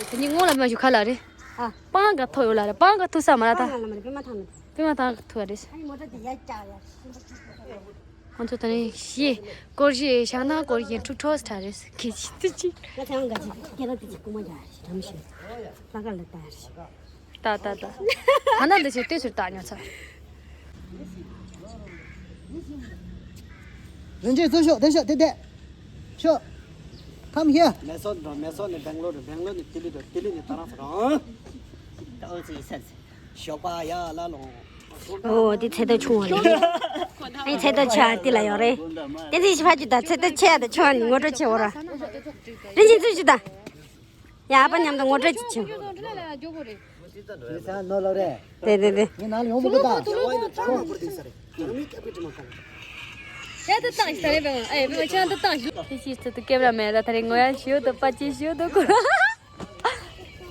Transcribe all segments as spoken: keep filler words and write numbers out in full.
དེ་ནི་སྔོན་ལ་མ་ཞུ་ཁ་ལ་རེད། ཨ། སྤང་ག་ཐོ་ཡོད་ལ་རེད། སྤང་ག་ཐུག་ས་མ་ལ་ད། སྤང་ལ་མ་རེད། པད་མ་ཐང་ནི། པད་མ་ཐང་ག་ཐུག་རེད། ཨ་ནི་མོ་ཊ་དེ་ཡར་བཀྱག་ཡ། ང་ཚོ་ད་ནི་ཤི་སྐོར་ཞིག་བཞག་ན་སྐོར་ཞིག་འཁྲུག་འཕྲོ་ས་རེད། ཁྱི་ཆི་ཏི་ཆི། ང་ཚང་ག་ཅིག་སྐེ་རགས་དེ་ཅིག་རྐུ་མ་རྒྱག་རེད། རམ་ཤི་ལ་ཀ་ལ་ད་རེད། ད་ད་ད། ད་ན་འདི་ཚོས་ལྟོས་ཟེར་བཏང་ཉོ་ཚར། རིན་ཆེན་ཚུར་ཤོག་དེ་ཤོག་དེ་དེ། ཤོག Come here. མེ་སོར་འགྲོ། མེ་སོར་ནས་སྦེང་ལོར། སྦེང་ལོར་ནས་ལྡི་ལི་འགྲོ། ལྡི་ལི་ནས་ད་རང་ས་རང་། ད་ཨོ་ཙི་ཡི་སར་ཟེར། ཞོགས་པ་ཡ་ལ་ལོང་། ཨོ་དེ་ཚེ་ཏོ་ཆུང་བ་རེད། ཨེ་ཚེ་ཏོ་ཆ་དེ་ལ་ཡོད་རེད། དེ་ཚེ་ཞིག་ཕ་ཅུ་ད་ཚེ་ཏོ་ཆེ་ཡ་ད་ཆུང་བ་ནི་ངོ་སྤྲོད་བྱེད་འོ་ར། རིན་ཆེན་ཚུར་ཞུ་ད། ཡ་ཨ་ཕ་མཉམ་དུ་ངོ་སྤྲོད་ཅིག་བྱུང་། ཁྱེད་ཚང་ནོར་ལོ་རེད། དེ་དེ་དེ། ངའི་ནང་ལ་ཡོང་མི་དགོས་ད། ཡ་ད་བཏང་ཞིག་ད་རེད་པས། ཨེ་པས་ཁྱེད་ད་བཏང་ཞིག་ཁྱེད་ཞིག་ཚུར་དུ་སྐེབ་ར་མེད་ད། ད་རེས་ངོ་ཡ་ཞུ་དུ་པ་ཅི་ཞུ་དུ་ཁོ་ར།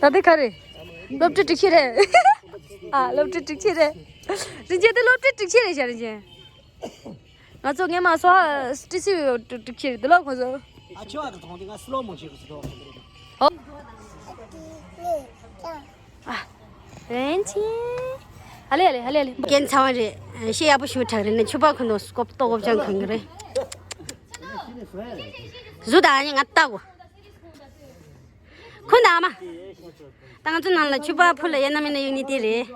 ད་དེ་ག་རེད། སློབ་གྲྭ་དྲུག་ཆེ་རེད། ཨ་སློབ་གྲྭ་དྲུག་ཆེ་རེད། རིན་ཆེན་དེ་སློབ་གྲྭ་དྲུག་ཆེ་རེད་ཤག་རིན་ཆེན། ང་ཚོ་སྔས་མ་སོ་ཧ་ཏི་སི་ཡོ་ཏུ་ཏུ་ཁྱེར་འདུག་ལ་ཁོ་ཚོ། ཨ་ཆོ་ཨ་གི་ཐོང་དེ་ང་སི་ལོ་མོ་ཤེ་གི་སི་ལོ་མོ་རེད། ཨ་རན་ཆི། ཨ་ལེ་ཨ་ལེ་ཨ་ལེ་ཨ་ལེ། རྒན་ཚ་བ་རེད། ཤེས་ཡག་པོ་ཞུ་དྲག་རེད་ན་ཆུ་པ་ཁོ་ནོ་སྐོབ་ཏོ་སྐོབ་ཅང་ཁང་གི་རེད། བཟོ་ད་ཨ་ནི་ང་ལྟ་གོ། ཁོང་དང་ཨ་མ། ད་ང་ཚོ་ནང་ལ་ཕྱུ་པ་ཕུ་ལ་ཡ་ན་མེ་ན་ཡོད་ནི་དེ་རེད།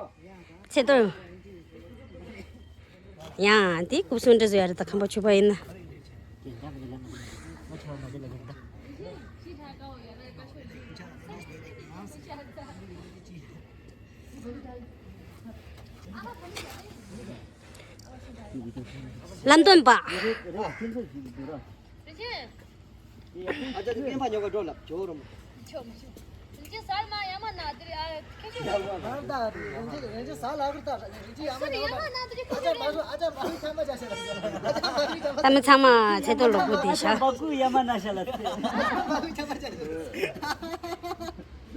ཚེ་ཏོ། ཡང་དེ་ཀུབ་སུ་འདྲ་བཟོ་ཡ་རེད། ད་ཁམ་པ་ཕྱུ་པ་ཡིན་ན། ལམ་སྟོན་པ། ཨ་ཅག་གི་སྤེན་པ་ཉོ་ག་འགྲོ་ལབ་ཇོ་རོ་མོ། ད་མི་ཚང་མ་ཚེ་ཏོ་ལོག་པོ་དེ་ཤ།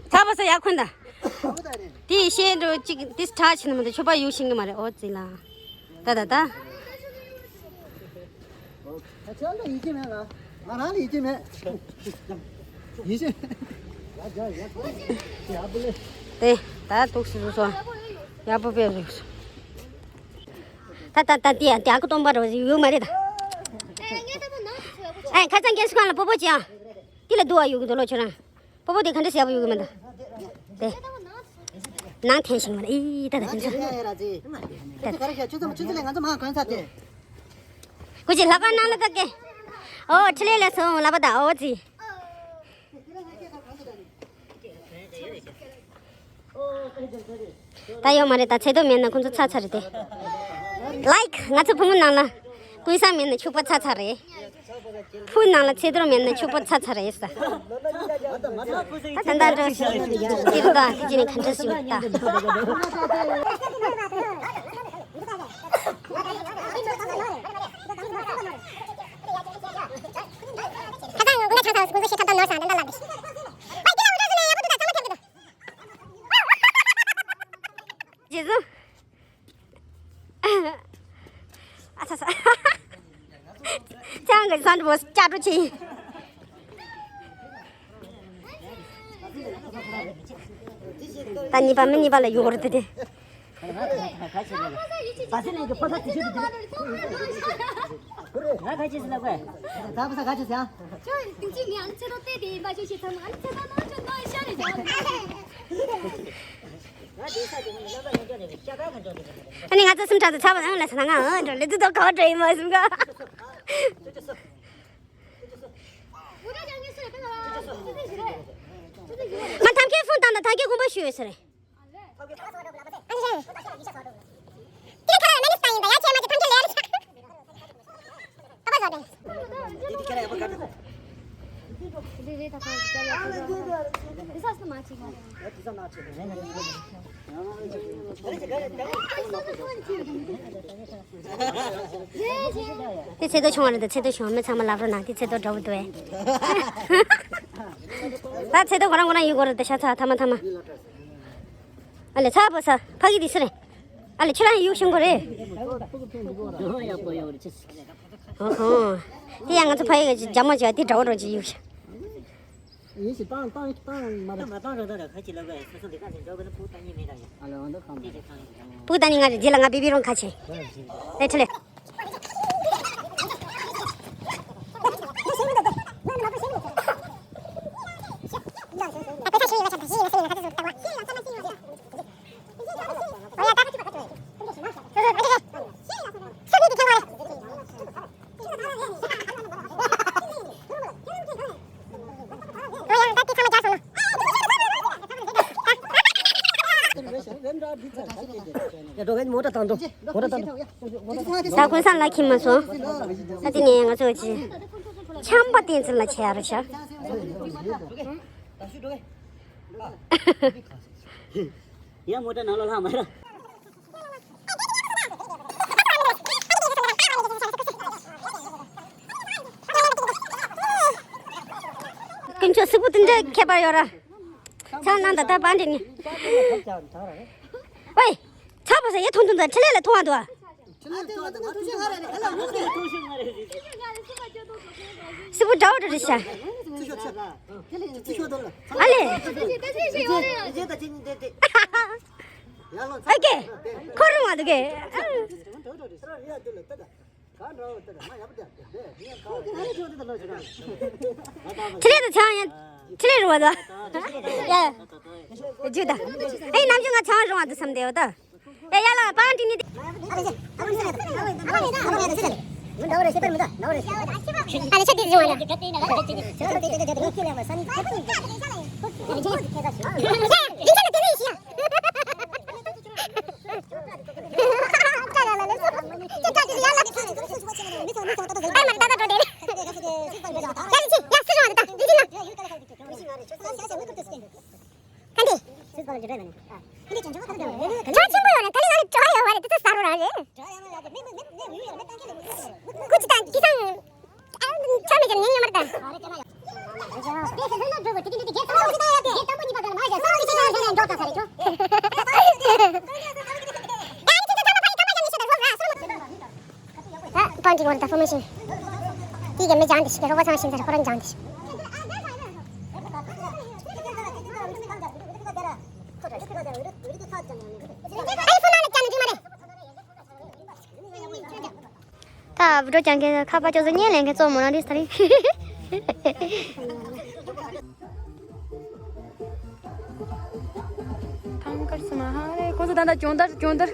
ཚ་པ་ས་ཡག་ཁུན་ད། དེ་ཤེས་འགྲོ་གཅིག་དེ་ཁྲག་ཆེ་ན་མི་འདུག་ཆོ་པ་ཡུག་ཤིང་གི་མ་རེད། ཨོ་ཙི་ལ། ད་ད་ད། ད་ཆ་ལ་ཡིད་ཆེས་མེད་ལ། ང་རང་ལ་ཡིད་ཆེས་མེད། ཡིད་ཆེས། དེ་ད་ཏོག་སུ་སོ། ཡག་པོ་དཔེ་རེད། ད་ད་ད་དེ་དེ་ཨ་ཁུ་སྟོང་པ་རེད། ཡོད་མ་རེད་ད། ཨེ་ཁ་ཚང་རྒན་སུ་ཁང་ལ་པོ་པོ་ཅི་ཨ། དེ་ལ་འདུག་ཨ་ཡོད་གི་འདུག་ལོ་ཁྱོད་རང་། པོ་པོ་དེ་ག་འདྲ་ཟེར་བ་ཡོད་གི་མ་ད། དེ། ནང་འཐེན་ཞིང་མ་ལ་ཨི་ད་ད་ཁྱོད་ཚོ། ད། ཁྱོད་ཚོ་ཁྱོད་ཚོ་ལས་ང་ཚོ་མ་གང་ཚ་དེ། ཀུ་ཅི་ལྷ་ཁང་ནང་ལ་ད་ཀེ། ཨོ་ཁྲི་ལས་ལ་སོང་ལ་པ་ད་ཨོ་ཙི། ད་ཡོད་མ་རེད། ད་ཚེ་ཏོ་མེད་ན་ཁོང་ཚོ་ཚ་ཚ་རེད་དེ། ལའིཀ་ང་ཚོ་ཕུ་མུ་ནང་ལ། ཀུན་བཟང་མེད་ན་ཕྱུག་པ་ཚ་ཚ་རེད། ཕུ་ནང་ལ་ཚེ་ཏོ་མེད་ན་ཕྱུག་པ་ཚ་ཚ་རེད་ས། ད་ད་འགྲོ་ཞིག་ཡིན་ད་དེ་ཅི་ནས་ག་འདྲ་ཞིག་ད། རྗེས་སུ། ཨ་ཚ་ཚ། ཅང་གི་སོན་པོ་སྐྱ་དྲོ་ཆེ། ད་གཉིས་པ་མི་གཉིས་པ་ལ་ཡོད་རེད་དེ། ཨ་ནི་ང་ཚོ་སུམ་ཕྲག་ཏུ་ཚ་བ་ནང་ལ་ས་ན་ང་འོ་འགྲོ་ལེ་ཏུ་ཏོ་ཁ་བ་འགྲོ་ཡི་མ་སུམ་ག། ང་ཐམ་ཁའི་ཕུང་བཏང་དང་ཐམ་ཁའི་དགོངས་པ་ཞུ་ཡོད་ས་རེད། དེ་ཚེ་ཏོ་ཆུང་བ་རེད་དེ། ཚེ་ཏོ་ཆུང་བ་མི་ཚང་མ་ལབ་རོགས་གནང་། དེ་ཚེ་ཏོ་འདྲ་བོ་འདུག་ཨེ། ད་ཚེ་ཏོ་ཁོ་རང་ཁོ་རང་ཡུལ་སྐོར་དུ་ཤ་ཚ་ཐ་མ་ཐ་མ། ཨ་ལེ་ཚ་པོ་ས་ཕ་གི་དེ་སུ་རེད། ཨ་ལེ་ཁྱོད་རང་ཡུལ་ཤིང་གོ་རེད། ཨོ་ཧོ། དེ་ཡང་ང་ཚོ་ཕ་གི་ཇ་མོ་ཇ་དེ་འདྲ་བོ་རོ་ཇི་ཡུལ་ཤིང་། ཡིན་ཞིག་བཏང་བཏང་བཏང་མ་རེད། མ་བཏང་རེད། ད་ཁ་ཅིག་ལབ་པས་སོ་སོ་ལས་ཀ་ཟིན་འགྲོ་གི་ན་ཕུག་བཏང་ཉེས་མེད་ད་ཡིན། ཨ་ལེ་འོ་འདི་གང་མ་རེད། ཕུག་བཏང་ཉེས་ང་རེད། རྗེས་ལ་ང་བི་བི་རོང་ཁ་ཆེ། ལས་ཁྲི་ལས། ད་གོན་ས་ལ་ཁྱིམ་མ་སོང་། ད་གོན་ས་ལ་ཁྱིམ་མ་སོང་། ད་དེ་ནས་ང་ཚོ་ཅི་ཆམ་པ་བསྟན་ཚུལ་ལ་ཆས་ཡ་རུ་ཤར། ཡང་མོ་ཊ་ནང་ལོགས་ལྷག་མ་ར། དཀོན་མཆོག་གཟུགས་པོ་དེ་འདྲ་ཁྱད་པར་ཡོད་ར། ཚང་ནང་ད་ལྟ་པ་འདྲེ་ནི། ཝེ། ཚ་པོ་ས་ཡེ་ཐུང་ཐུང་ད་ཁྲི་ལས་ལ་ཐུང་བ་འདུག་ཨ། སི་པོ་འདྲ་བོ་འདྲ་རེད་ཤག་ཨ་ལེ། ཨ་ཀེ། ཁོ་རུང་བ་འདུག་གེ། ཁྲི་ལས་དང་ཆང་ཡང་། ཁྲི་ལས་རུང་བ་འདུག་ཡ། ཇུ་ད། ཨེ་ནམ་རྒྱུན་ང་ཆང་རུང་བ་འདུག་བསམ་བསྡད་ཡོད་ད། ཡ་ཡ་ལ་པང་ཏི་ནི། ཁ་འདི། ཁྱོད་ཆེན་པོ་ཡོད་ན་ད་ལི་ང་ལ་གྲོགས་ཡོད་བ་རེད། དེ་ཚོ་ཟ་རོ་ར་རེད། ཀུ་ཅི་དང་ཀི་སང་། ཨ་ཆ་མེད་ཀྱང་ཉན་ཉན་མ་རེད་ད། ད་པང་གི་ངོར་ད་ཕོར་མེ་ཤིན། དེ་གི་མི་སྦྱང་དེ་ཞིག་རོགས་པ་ཚང་ཤིན་ཚར་ཁོ་རང་སྦྱང་དེ་ཞིག་ཨ་ཡི་ཕོན་ནང་ལ་བཅར་ནས་འགྲིག་མ་རེད། ད་བི་ཌིའོ་རྒྱག་མཁན་ཁ་པར་ཅོག་ཙེ་བརྙན་ལེན་མཁན་གཙོ་བོ་མོ་རང་རེད་ས་རེད། ཐང་དཀར་སི་མ་ཧ་རེ་ཁོང་ཚོ་ད་ལྟ་སྦྱོང་བརྡར་སྦྱོང་བརྡར།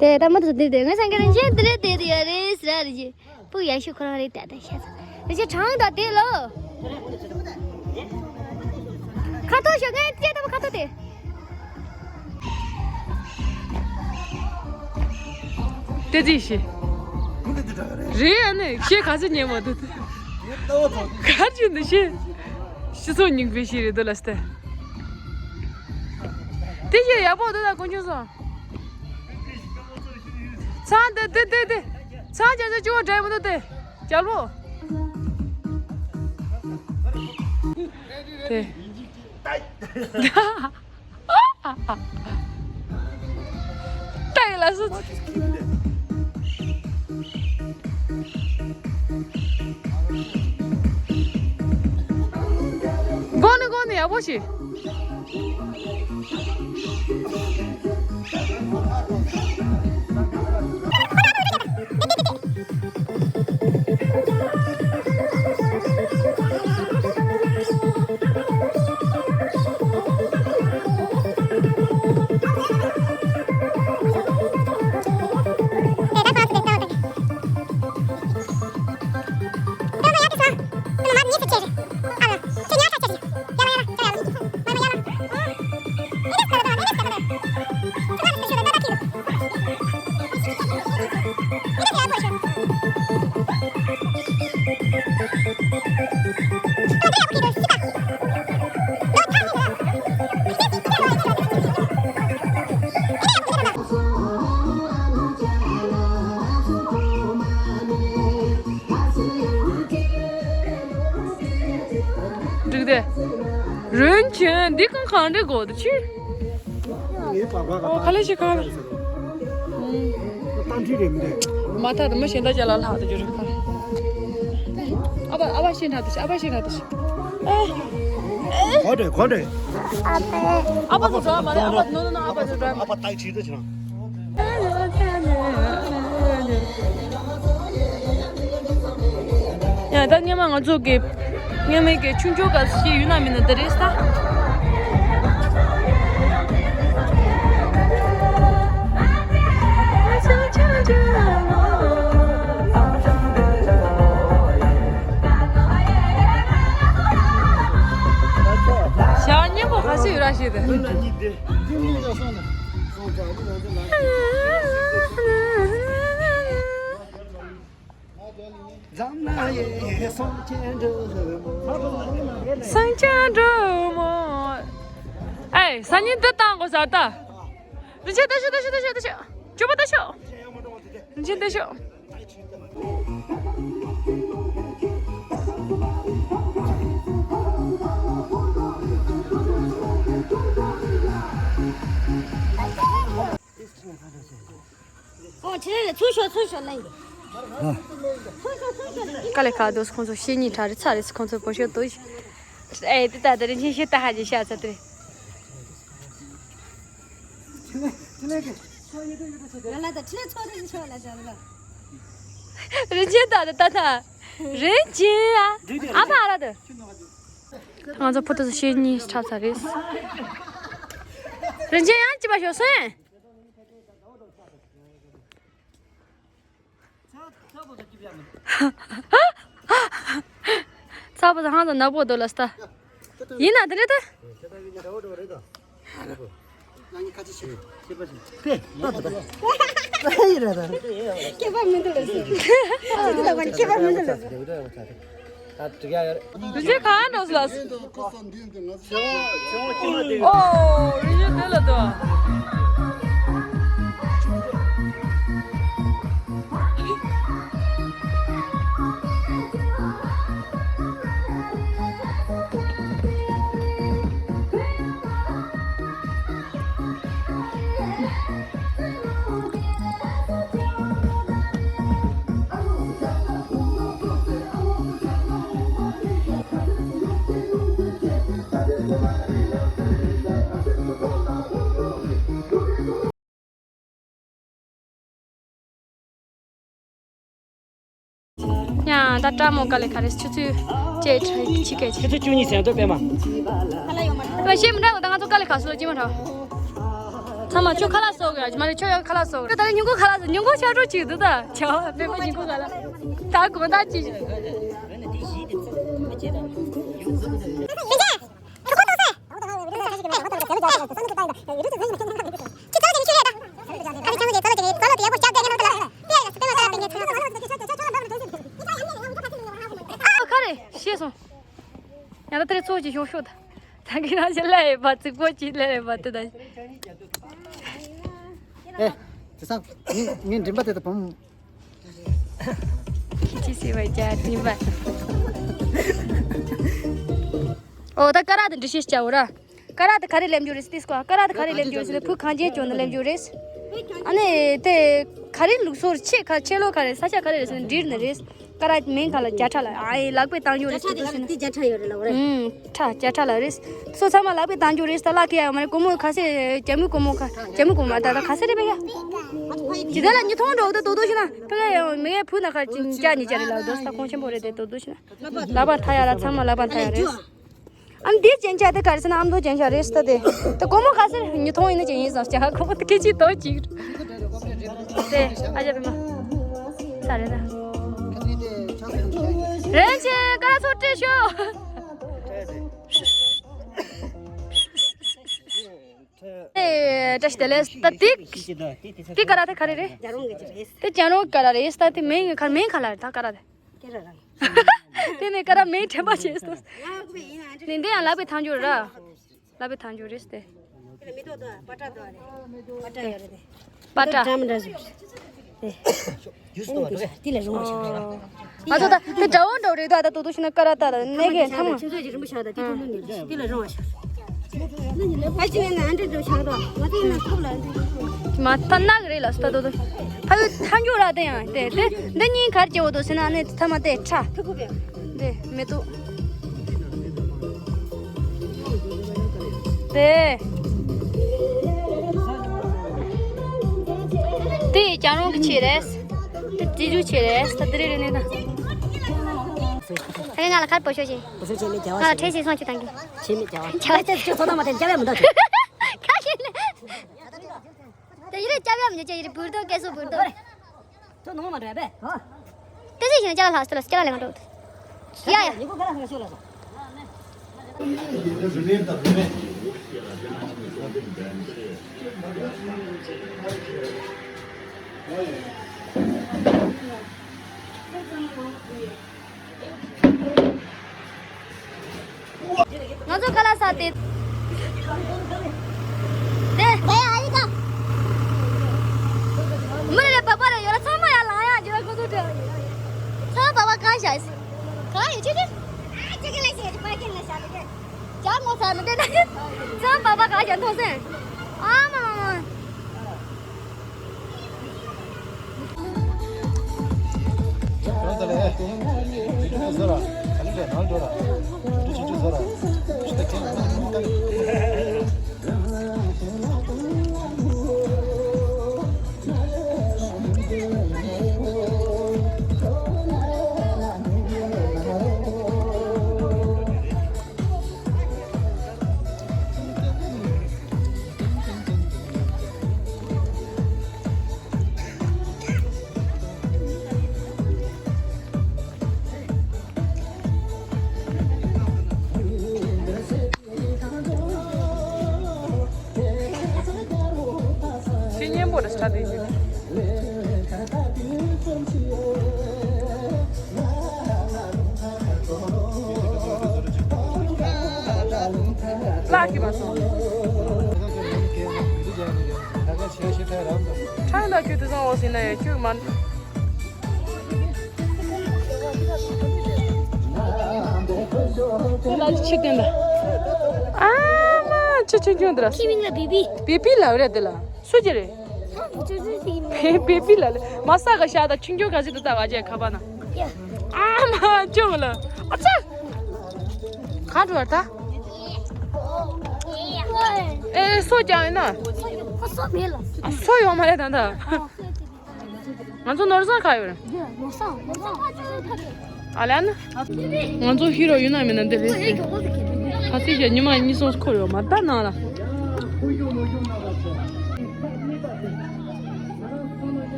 དེ་ལྟ་མ་ཐུབ་དེ་དེ་ངའི་སེམས་ཁ་ནང་བཞིན་དེ་རེད་དེ་དེ་ཡ་རེད་ཟེར་ར་རེད་ཀྱི། སྤུ་ཡག་ཤོས་ཁོ་རང་རེད་ད་ད་ཤ་ཚ། དེ་ཆ་གྲང་ད་དེ་ལོ། ཁ་ཐོག་ཤོག་ངའི་སྐད་ལྟ་བུ་ཁ་ཐོག་དེ། དེ་ཅི་ཤེས། རེད་ཨ་ནི་ཤེས་ག་ཚོད་ཉན་མ་འདུག་དེ། ག་ཅི་འདི་ཤེས། སྤྱི་ཚོགས་རྙིང་པའི་ཤེས་རེད་འདུག་ལ་སྟེ། དེ་ཤེས་ཡག་པོ་འདུག་ད་དཀོན་མཆོག་སོང་། ཚང་དེ་དེ་དེ་དེ། ཚང་རྒྱ་ཚ་ཅུང་འདྲ་མི་འདུག་དེ། རྒྱལ་པོ། དེ། ལྟ་ཡི་ལ་སུ། གོ་ནི་གོ་ནི་ཡག་པོ་ཞིག་རིན་ཆེན་འདི་གང་གང་འདྲ་གོ་དུ་ཆི། ངའི་པ་པ་ཨོ་ཁ་ལེ་ཤི་ཁ་ལེ། གཏམ་ཁྲིད་རེད་མི་རེད། མ་ཐག་ཏུ་མི་གཞན་དག་ཅག་ལ་ལྷག་ཏུ་གྱུར་ཁ། ཨ་ཕ་ཨ་ཕ་ཤི་འདྲ་དུ་ཤི། ཨ་ཕ་ཤི་འདྲ་དུ་ཤི། གོ་འདྲ་གོ་འདྲ། ཨ་ཕ་ཚོ་འགྲོ་མ་རེད། ཨ་ཕ་ནོ་ནོ་ནོ། ཨ་ཕ་ཚོ་འགྲོ། ཨ་ཕ་ཏག་ཅིག་ཏུ་ཆི་ན། ཡང་ད་སྔོན་མ་ང་ཚོ་གི་སྔོན་མའི་གི་ཆུང་ཆུང་ག་ཞིག་ཡུལ་ན་མིན་ན་འདི་རེད་ས། ཞག་སྙིང་པོ་ག་ཚོད་ཡོད་ར་ཞིག་དེ། སངས་རྒྱས་འགྲོ་མོ། ཨེ་སང་ཉིན་འདི་བཏང་དགོས་ཟེར་ད། རིན་ཆེན་ལྟ་ཤོག་ལྟ་ཤོག་ལྟ་ཤོག་ལྟ་ཤོག་ཇོ་བོ་ལྟ་ཤོག་རིན་ཆེན་ལྟ་ཤོག་ཨོ་ཁྱེད་རང་ཚུར་ཤོག་ཚུར་ཤོག་ལབ་ཡིན། ཚུར་ཤོག་ཚུར་ཤོག་ལབ་ཡིན། དཀའ་ལས་ཁག་འདུག་ཁོང་ཚོ་བཤེས་གཉེན་གྲ་རེ་ཚ་རེད། ཁོང་ཚོ་བོད་ཤོག་ཏུ། ཨེ་དེ་ད་དེ་རིན་ཆེན་ཤེས་ལྟ་ཧ་ཅི་ཤ་ཚ་དེ་རེད། ང་ལ་ད་ཁྲི་ལས་ཚོགས་རེ་ཤོག་ལ་ཞོག་ལ། རིན་ཆེན་ད་ད་ད་ད། རིན་ཆེན་ཨ། ཨ་ཕ་ཨ་ར་ད། ང་ཚོ་ཕུ་ཐུ་བཤེས་གཉེན་འཁྲབ་ས་རེད། རིན་ཆེན་ཡང་ཅི་པ་ཞོག་སོན། ཚ་པོ་ཚ་ཧང་ཚ་ནག་པོ་དོ་ལ་སྟ། ཡིན་ན་དེ་འདྲ་དེ། སྐྱེས་པ་མི་འདུག་ལ་ཟེར། སྐྱེས་པ་མི་འདུག་ལ་ཟེར། རིན་ཆེན་གང་འགྲོ་སོང་ལ། ཨོ་རིན་ཆེན་དེ་ལ་འདུག་ཡང་ད་ཀྲ་མོ་དཀའ་ལས་ཁག་རེད། ཆུ་ཚོད་བཅུ་ཕྱི་སྐད་ཆུ་ཚོད་བཅུ་གཉིས་ཟིན་འདུག་པད་མ། ཨ་ཤེས་མི་འདྲ་གོ། ད་ང་ཚོ་དཀའ་ལས་ཁག་སོ་ལོ་ཅི་མ་འདྲ། ཚང་མ་ཁྱོད་ཁ་ལག་ཟོ་གི་ཡ་མ་རེད། ཁྱོད་ཡང་ཁ་ལག་ཟོ་གི་རེད། ད་ལས་ཉིན་གུང་ཁ་ལག་ཟོ། ཉིན་གུང་ཆར་འགྲོ་ཅིག་འདུག་ད་ཆ་བ་པད་མ་ཉིན་གུང་ཁ་ལག་ད་དགོང་དག་ཅིག་ཁ་རེ་ཤེས་སོང་། ཡང་ད་དེ་རེ་ཚོགས་ཀྱི་ཤོག་ཤོག་ད། ད་གིན་རང་ཞལ་ལ་ཡོད་པ་ཙིག་པོ་ཅིག་ལ་ཡོད་པ་དེ་ད། ཨེ། དེ་སང་ངས་ངའི་མགྲིན་པ་དེ་ད་བུམ། ཁྱི་ཆི་སེ་བ་ཅག་མགྲིན་པ། ཨོ་ད་ཀ་ར་དེ་འདྲི་ཤེས་བྱའོ་ར། ཀ་ར་དེ་ག་རེ་ལེན་རྒྱུ་རེད་ཟེར་ཏེ་སྐོར། ཀ་ར་དེ་ག་རེ་ལེན་རྒྱུ་རེད་ཟེར་ཏེ་བུ་གངས་ཅན་ལྗོངས་ནས་ལེན་རྒྱུ་རེད། ཨ་ནི་དེ་ག་རེ་ལུགས་སྲོལ་ཆེ་ཁ་ཆེ་ལོ་ག་རེ་ས་ཆ་ག་རེ་རེད་ཟེར་ན་འདྲིར་ནི་རེད། ཀ་ར་མིང་ག་ལ་བརྒྱ་ཕྲག་ལ་ཨ་ཡི་ལག་པས་བཏང་རྒྱུ་རེད་ཟེར་ཏེ་ཟེར་ན། བརྒྱ་ཕྲག་ཡོད་རེད་ལ་འོ་རེད། ཨུམ་ཕྲག་བརྒྱ་ཕྲག་ལ་རེད། སོ་ཚང་མ་ལག་པས་བཏང་རྒྱུ་རེད། ད་ལག་ཁེ་ཡ་མ་རེད། སྒོར་མོ་ཁ་ཤས་ཇ་མི་སྒོར་མོ་ཁ་ཇ་མི་སྒོར་མོ་ད་ད་ཁ་ཤས་རེད་པས་ཡ། ཇི་ལྟར་ལ་ཉིས་སྟོང་འགྲོ་འོ་ད་དོ་དོ་ཞིག་ན་ཕ་ག་ཡ་མི་ངའི་བུ་ན་ཁ་ཅིག་ཅག་ཉིས་ཅག་རེད་ལ་དོ་ས་ཁོང་ཆེན་པོ་རེད་དེ་དོ་དོ་ཞིག་ན། ལག་པ་མཐའ་ཡ་ར་ཚང་མ་ལག་པ་མཐའ་ཡ་རེད། ཨ་ནི་འདིའི་རྒྱན་ཆ་དེ་ག་རེ་ཟེར་ན་ཨ་མདོ་རྒྱན་ཆ་རེད་ཟེར་ཏེ། ད་སྒོར་མོ་ག་ཚོད་ཉིས་སྟོང་ཡིན་ན་ཅི་ཡིན་བསམ་ཅག་སྒོར་མོ་དེ་སྐད་ཅིག་ཏོག་ཅིག་དེ་ཨ་ཅག་པད་མ། ས་རེད་ད། རིན་ཆེན་ཀ་ར་ཚོ་སྤྲད་ཤོག་ཨེ་བཀྲ་ཤིས་བདེ་ལེགས། ད་དེ་དེ་ཀ་ར་དེ་ག་རེ་རེད། དེ་རྒྱ་རོང་ཀ་ར་རེད། ད་དེ་མིང་ག་མིང་ག་ལ་རེད་ད་ཀ་ར་དེ། དེ་ནས་ཀ་ར་མེད་དྲན་པ་བྱས་སོང་། ནི་འདི་ཡང་ལག་པའི་ཐང་ཆུ་ར། ལག་པའི་ཐང་ཆུ་རེད་དེ། པ་ཏྲ། དེ། ཡུས་ཏོ་བ་འགྲོ་གི། དེ་ལ་རུང་བ་ཞིག་རེད། ང་ཚོ་ད་དེ་དགྲ་བོ་འདྲ་བོ་རེད་དོ། ད་ད་དུ་ཤི་ན་ཀ་ར་ད་ད་ནེ་གེ་ཐམ། ཁྱེད་ཚོས་ཀྱི་རིན་པོ་ཆེ་ད་དེ་ཐུག་ལུགས་ནི་དེ་ལ་རུང་བ་ཞིག་ཨ་ཅི་ནས་ན་འདྲེ་འདྲ་ཆགས་དོ། ང་ཚོས་ན་ཐུག་ལ་འདྲེ་འདྲེ་ཆགས། མ་ཐ་ནག་རེད་ལ་སྟ་དོ་དོ། ཕ་ཡུལ་ཐ་འགྱུར་ར་དེ་ཡང་དེ་དེ་འདི་གཉིས་གར་སྐྱེ་བོ་དོ་ཟེར་ན་ནི་ཐ་མ་དེ་ཁྲ། ཐུག་གུ་བེ། འདི་མེ་ཏོག་དེ། དེ་རྒྱ་རོང་གི་ཆེད་རེད། དེ་དེ་རུ་ཆེད་རེད། ད་དེ་རེ་རེ་ནས་ད། ཨ་ང་ལ་ཁར་པོ་ཤོ་ཆེ། པོ་ཤོ་ཆེ་མི་རྒྱ་བ། ང་ལ་ཁྲེ་ཞིག་སོང་ཆུ་དང་གི། ཆེ་མི་རྒྱ་བ། རྒྱ་བ་ཆེ་ཆུ་ཚོ་དང་མ་དེ་རྒྱ་བ་མི་འདུག་ཁ་ཤས་ནས། དེ་ཡི་རེ་རྒྱ་བ་མི་རྒྱ་ཡི་རེ་བུར་དོ་སྐད་སོ་བུར་དོ། ཁྱོད་ནང་མ་འགྲོ་ཡ་པས། ཧ། དེ་སྲིད་ཞིག་ཅ་ལག་ལྷག་སྟེ་ལ་ཅ་ལག་ལེན་འགྲོ། ཡ་ཡ། ཉི་གུ་ག་ལ་ཧ་ཤོད་ལ་སོང་། ང་ཚོ་ཁ་ལག་ཟ་དེ། དེ། བ་ཡ་ཨ་ཡི་ཀ་མི་རེ་བ་པ་རེ་ཡོད་ལ་ཚང་མ་ཡར་ལངས་ཡ་འགྱུར་བ་ཁོ་ཚོ་དེ། ཚང་མ་བ་པ་གང་བཞག་ཟེར། གང་ཡོད་ཆེ་ཆེ། ཨ་ཅེ་ཀི་ལ་ཤེས་ཀྱི་པར་ཀིང་ལ་བཞག་དེ་གས། ཇག་མོ་ཚ་མི་དེ་ན་ཚང་མ་བ་པ་གང་བཞག་མཐོང་སེ། ཨ་མ་མ་མ། ཤི་སྙན་པོ་རེད་ཤག་དེ་ཡིན། ལགས་ཀྱི་མ་སོང་། ཁྲང་ད་ཁྱོད་དེ་སང་འོ་ཟིན་ན་ཡང་ཁྱོད་མ། ཁྱོད་ལ་ཕྱི་སྟོན་ད། ཨ་མ་ཁྱོད་ཆུང་ཆུང་དེ་ར། ཁྱི་མིང་ལ་བེ་བི། བེ་བི་ལབ་རེད་དེ་ལ། སུ་ཅི་རེད། ཧ་བེ་བེ་བི་ལབ་ལེ། མ་ས་ག་ཤ་ད་ཆུང་ཆུང་ག་ཟིག་ཏུ་ལྟ་བ་ཅེ་ཁ་པ་ན། ཨ་མ་ཅོ་མ་ལ། ཨ་ཙ། གང་འགྲོ་བར་ད། ཨེ་སོ་ཀྱང་ཡིན་ན། ཨ་སོ་ཡོང་མ་རེད་ད་ད། ང་ཚོ་ནོར་བཟང་ག་ཡོད་རེད། ཨ་ལན། ང་ཚོ་ཧི་རོ་ཡིན་ན་མིན་ན་འདི་རེད་ཟེར། ཁ་སི་ཞེ་ཉི་མ་གཉིས་སོང་འཁོར་ཡོད་མ་ད་ནང་ལ།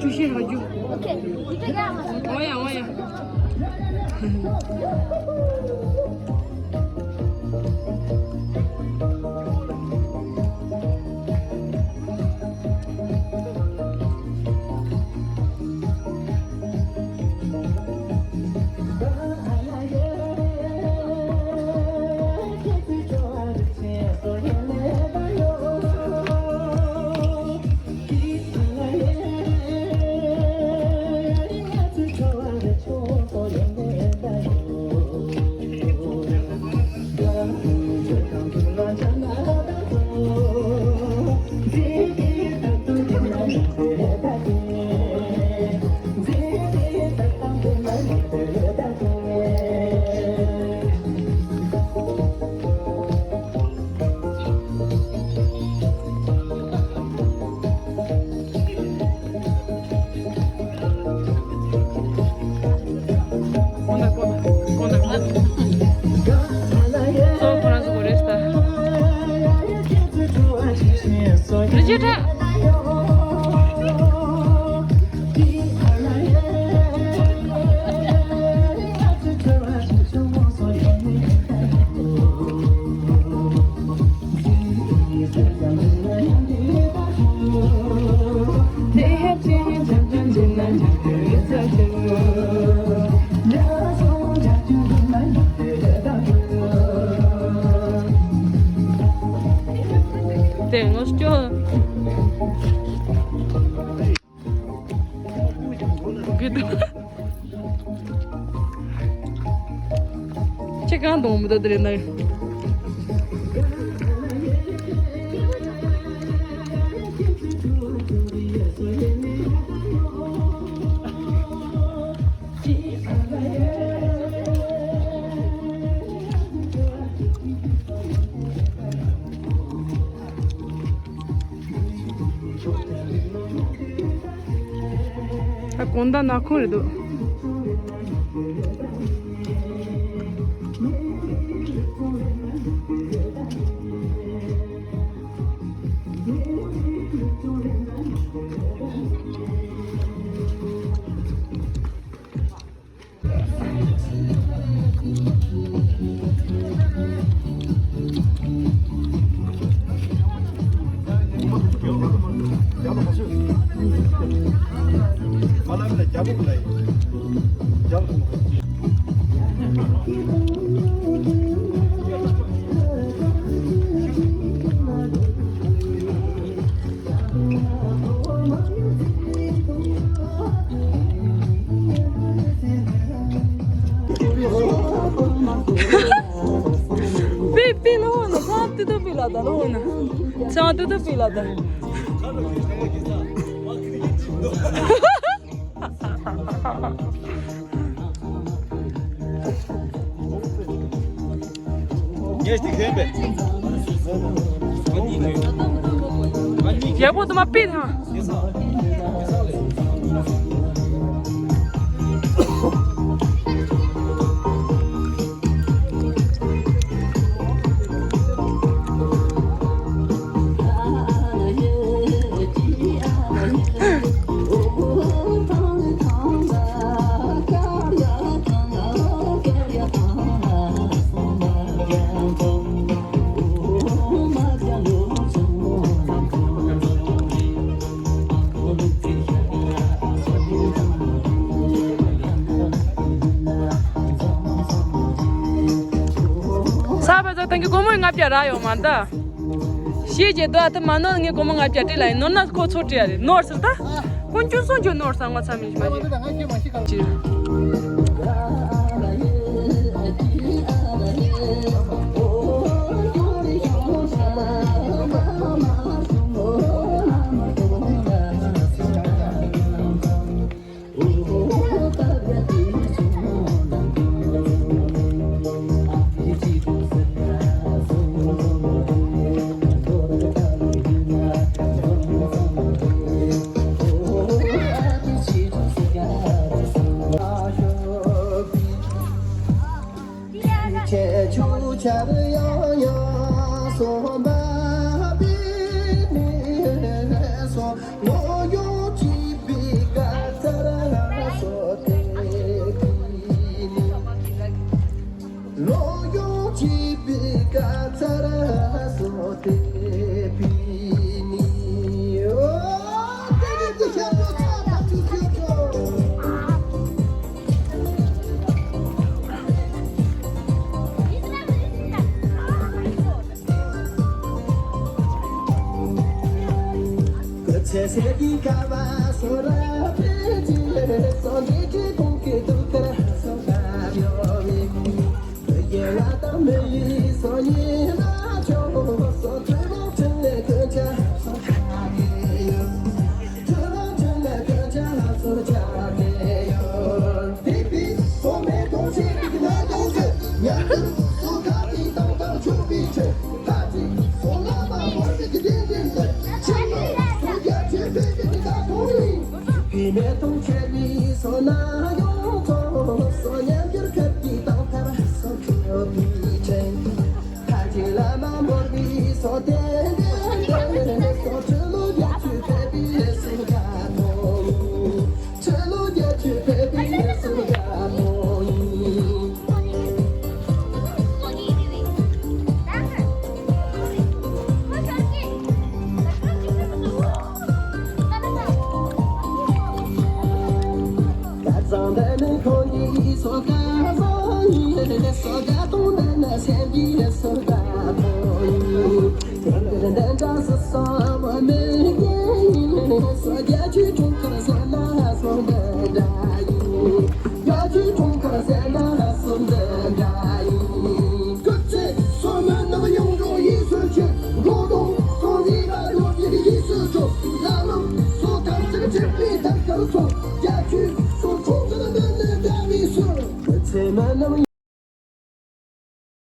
ཅུ་ཤི་ཧ་ཇུ། འོ་ཡ་འོ་ཡ། དེ་ངོ་སྐྱོ། ཁྱེད་གང་དང་མི་འདུག་དེ་རེད་ན། ད་དགོང་དག་ནག་ཁུང་རེད་འདུག་པི་པི་ལོ་ན་ཚང་ཏི་ཏི་པི་ལ་ད་ལོ་ན་ཚང་ཏི་ཏི་པི་ལ་ད། ཡག་པོ་དུ་མ་པི་ཐང་། ས་བ་ཟ་ཐང་གི་སྒོར་མོ་ལྔ་བརྒྱ་རག་ཡོད་མ་ད། ཤེས་རྒྱལ་དུ་ཨ་ཐུ་མ་ནོར་ངའི་སྒོར་མོ་ལྔ་བརྒྱ་སྤྲད་ལ་ཡིན་ནོར་ན་ཁོ་ཚོ་སྤྲད་ཡ་རེད་ནོར་ཟེར་ད། ཀུན་སྤྱོད་སོང་ཆོས་ནོར་ས་ངོ་ཚ་མི་མ་ཅི།